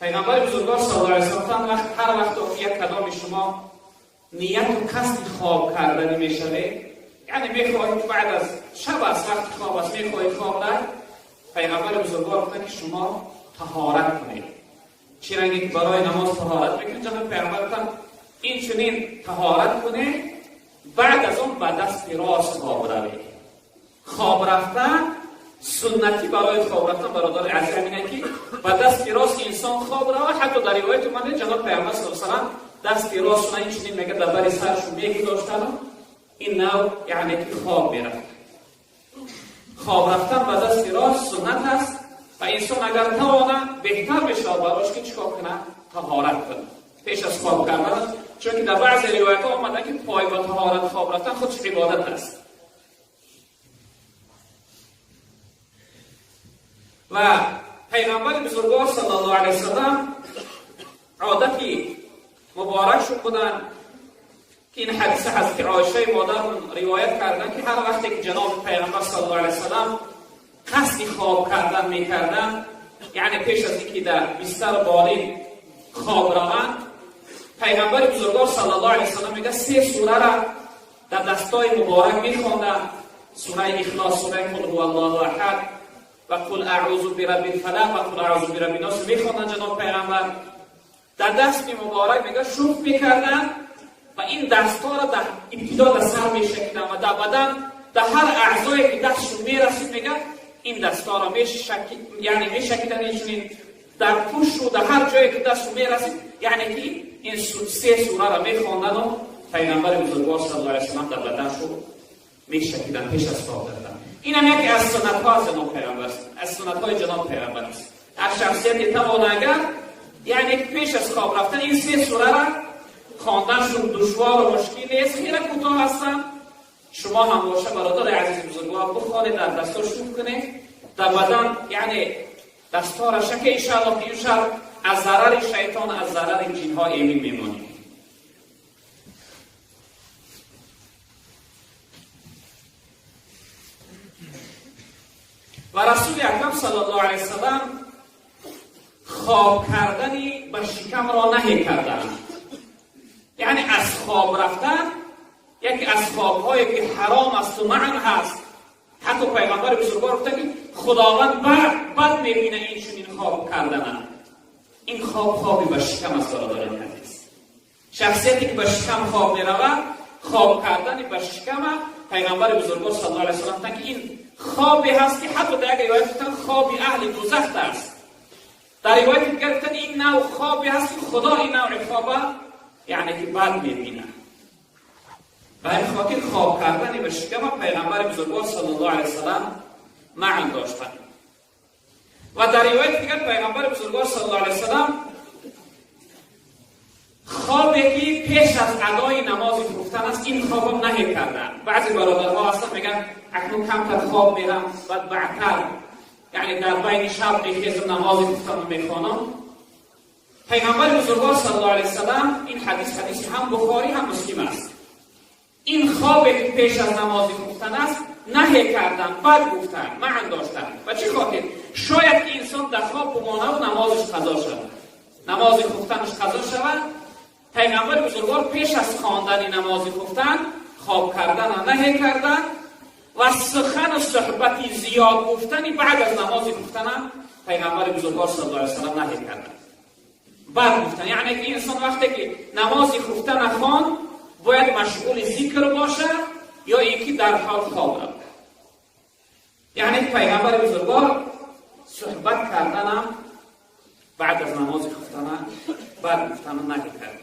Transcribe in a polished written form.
پیغمبر بزرگوار صلی الله علیه و سلم وقت هر وقت یک کدام شما نیت و قصد خواب کردنی میشوه، یعنی میخواهید بعد از شب از وقت خواب است میخواهید خواب رفت، پیغمبر بزرگوار گفتن که شما طهارت کنید. چی رنگی که برای نماز طهارت میکنید، جناب پیغمبر گفتن این چنین طهارت کنید، بعد از اون به دست راست خواب روید. خواب رفتن سنتی برای خواب رفتن برادر عزیز اینه که به دست راست انسان خواب رود. حتی در روایت اومده جناب پیغمبر صلی الله علیه و سلم دست راست این چنین میگه در بر سرشون میگذاشتن، این نوع یعنی که خواب میرفت. خواب رفتن به دست راست سنت است و انسان اگر تواند بهتر میشه براش که چیکار کنه؟ طهارت کنه پیش از خواب کردن، چون که در بعض روایت ها آمده که پای با طهارت خواب رفتن خودش عبادت است. و پیغمبر بزرگوار صلی الله علیه و سلم عادتی مبارک شد بودن که این حدیث حضرت عایشه مادرمون روایت کردن که هر وقتی که جناب پیغمبر صلی الله علیه و سلم قصد خواب کردن میکردن، یعنی پیش از اینکه در بستر بالین خواب روند، پیغمبر بزرگوار صلی الله علیه و سلم میگه سه سوره را در دستای مبارک میخواندن: سوره اخلاص، سوره قل هو الله احد و قل اعوذ برب الفلق و قل اعوذ برب الناس میخواندن. جناب پیغمبر در دست مبارک میگه شوف میکردن و این دستها را در ابتدا در سر میشکیدن و در بدن در هر اعضایی که دستشون میرسید میگه این دستها را یعنی میشکیدن، اینچنین در پوش و در هر جایی که دستشون میرسید، یعنی که این سه سوره را میخواندن و پیغمبر بزرگوار صلی الله علیه و سلم در بدنشون میشکیدن پیش از خواب رفتن. این هم یکی از سنت ها جناب پیغمبر است، از سنت های جناب پیغمبر است. از شخصیت توانگر یعنی پیش از خواب رفتن این سه سوره را خواندنشون دشوار و مشکل نیست، خیلی کوتاه هستن. شما هم باشه برادر عزیز بزرگوار بخوانید، در دستا شروع کنید، در بدن یعنی دستا را شکه انشاءالله که این شب از ضرر شیطان، از ضرر جنها ایمن میمانید. و رسول اکرم صلی الله علیه و سلم خواب کردنی به شکم را نهی کردند. یعنی از خواب رفتن یکی از خوابهایی که حرام است و منع هست. حتی پیغمبر بزرگوار گفته که خداوند بد میبینه این چنین خواب کردن. این خواب خوابی به شکم است برادران عزیز. شخصیتی که به شکم خواب میرود، خواب کردن به شکم، پیغمبر بزرگوار صلی الله علیه و سلم گفتند که این خوابی هست که حتی در یک روایت گفتند خوابی اهل دوزخ است. در روایت دیگر گفتند این نوع خوابی هست که خدا این نوع خوابه یعنی که بد میبینه. به این خاطر خواب کردن به شکم پیغمبر بزرگوار صلی الله علیه و سلم منع داشتند. و در روایت دیگر پیغمبر بزرگوار صلی الله علیه و سلم خوابی که پیش از ادای نماز خفتن است این خوابم نهی کردن. بعضی برادرها هستن میگن اکنون کمتر خواب میرم بعد بعدتر یعنی در بین شب میخیزم نماز خفتن میخوانم. پیغمبر بزرگوار صلی الله علیه و سلم این حدیث حدیث هم بخاری هم مسلم است. این خوابی که پیش از نماز خفتن است نهی کردن، بد گفتن، منع داشتن. و چه خاطر؟ شاید که انسان در خواب بمانه و نمازش قضا شود، نماز خفتنش قضا شود. پیغمبر بزرگوار پیش از خواندن نماز خفتن خواب کردن نهی کردن و سخن و صحبتی زیاد گفتنی بعد از نماز خفتن پیغمبر بزرگوار صلی الله علیه و سلم نهی کردن، بد گفتن. یعنی که انسان وقتی که نماز خفتن خواند باید مشغول ذکر باشه یا اینکه در حال خواب رفت. یعنی پیغمبر بزرگوار صحبت کردنم بعد از نماز خفتن بد گفتن نهی کردن.